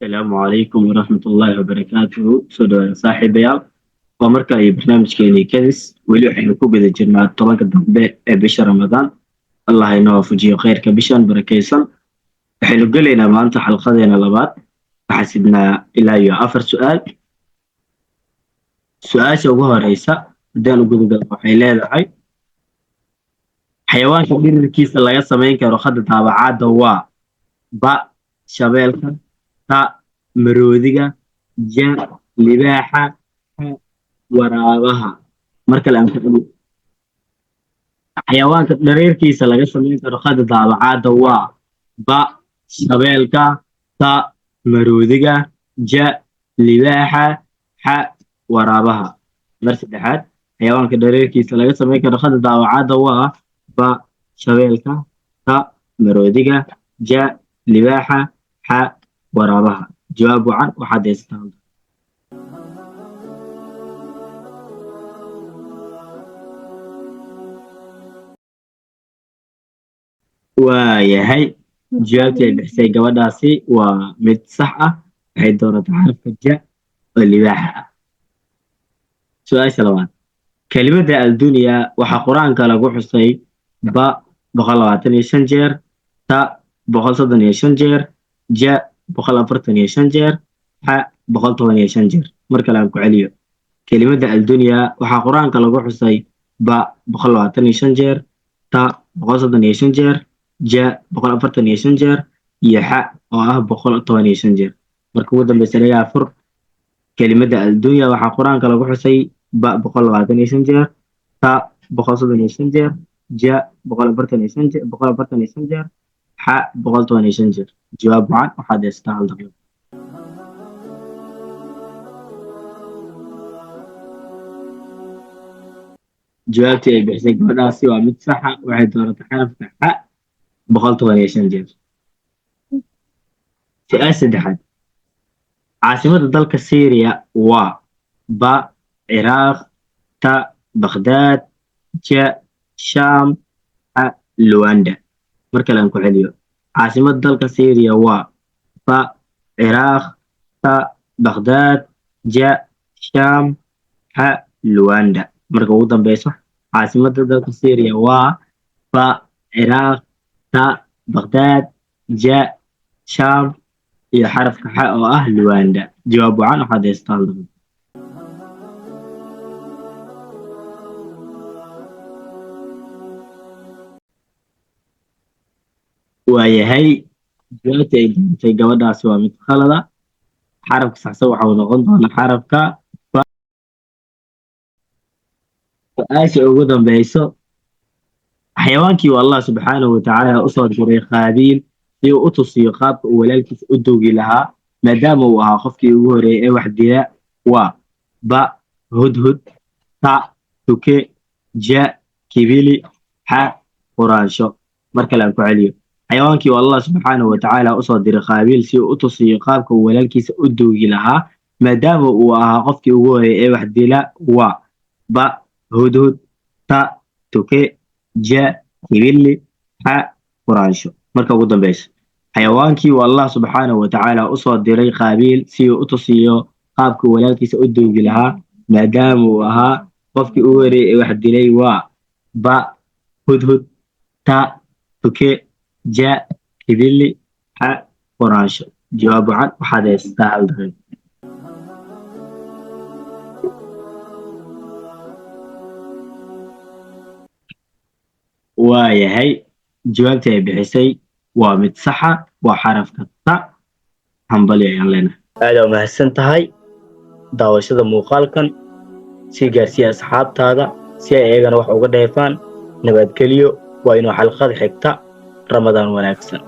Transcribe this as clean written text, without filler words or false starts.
Asalaamu calaykum waraxmatullaahi wabarakaatuhu. Soo dhawaada saaxiibayaal, waa marka ay barnaamijkeenii Kadis. Weli waxaynu ku guda jirnaa 10-ka dambe ee bisha Ramadaan. Allah inoo waafajiyo khayrka bishan barakaysan. Waxaynu gelaynaa maanta xalqadeena labaad. Waxaa sidnaa ilaa iyo 4 su-aal. Su-aasha ugu horeysa haddaan u gudagalno waxay leedahay: xayawaanka dhirirkiisa laga samayn karo khadda daabacaadda waa ba shabeelka, ta maroodiga, ja libaaxa, xa waraabaha. Mar kale aan ku celiyo: xayawaanka dhareerkiisa laga samayn karo khadda daabacaadda waa ba shabeelka, ta maroodiga, ja libaaxa, xa waraabaha. Mar saddexaad: xayawaanka dhareerkiisa laga samayn karo khadda daabacaadda waa ba shabeelka, ta maroodiga, ja libaaxa, xa waraabaha. Jawaab wacan. Waxaad haysataa. Waayahay, jawaabtii ay bixisay gabadhaasi waa mid sax ah. Waxay dooratay xarafka ja oo libaaxa ah. Su-aasha labaad: kelimada addunya waxaa Qur-aanka lagu xusay ba 125 jeer, ta 135 jeer, ja 145 jeer, xa 115 jeer. Mar kale aan ku celiyo: kelimada addunya waxaa Qur-aanka lagu xusay ba 125 jeer, ta 135 jeer, ja 145 jeer iyo xa oo ah 115 jeer. Marka ugu dambeysa lagaa fur: kelimada addunya waxaa Qur-aanka lagu xusay ba 125 jeer, ta 135 jeer, ja 145 jeer, 145 jeer, xa 115 jeer. Jawaab wacan. Waxaad haysataa hal daqiiqo. Jawaabtii ay bixisay gabadhaasi waa mid saxa. Waxay dooratay xarafka xa, 115 jeer. Su-aal saddexaad: caasimada dalka Syria waa ba Ciraaq, ta Bakhdaad, ja Shaam, xa Luanda. Mar kale aan ku celiyo: caasimada dalka Syria waa ba Ciraaq, ta Bakhdaad, ja Shaam, xa Luanda. Marka ugu dambeyso: caasimada dalka Syria waa ba Ciraaq, ta Bakhdaad, ja Shaam iyo xarafka xa oo ah Luanda. Jawaab wacan. Waxaad haysataa hal daqiiqo. Waayahay, jawaabta ay dooratay gabadhaasi waa mid khalada. Xarafka saxsan waxa uu noqon doonaa xarafka ba. Su-aasha ugu dambeyso: xayawaankii uu Allah subxaanahu watacaala usoo diray Qaabiil si uu u tusiyo qaabka uu walaalkiisa u duugi lahaa, maadaama uu ahaa qofkii ugu horeeyay ee wax dila, waa ba hudhud, ta tuke, ja kibili, xa quraansho. Mar kale aan ku celiyo: xayawaankii uu Allah subxaanahu watacaala usoo diray Qaabiil si uu u tusiyo qaabka uu walaalkiisa u duugi lahaa, maadaama uu ahaa qofkii ugu horeeyay ee wax dila, waa ba hudhud, ta tuke, ja kibili, xa quraansho. Marka ugu dambeysa: xayawaankii uu Allah subxaanahu watacaala usoo diray Qaabiil si uu u tusiyo qaabka uu walaalkiisa u duugi lahaa, maadaama uu ahaa qofkii ugu horeeyay ee wax dilay, waa ba hudhud, ta tuke, ja kibili, xa quraansho. Jawaab wacan. Waxaad haysataa hal daqiiqo. Waayahay, jawaabtii ay bixisay waa mid saxa, waa xarafka ta. Hambali ayaan leenahay. Aad aa mahadsan tahay daawashada muuqaalkan. Sii gaarsiiya asxaabtaada si ay iyagana wax uga dheefaan. Nabadgelyo. Waa inuu xalqada xigta. Ramadaan wanaagsan.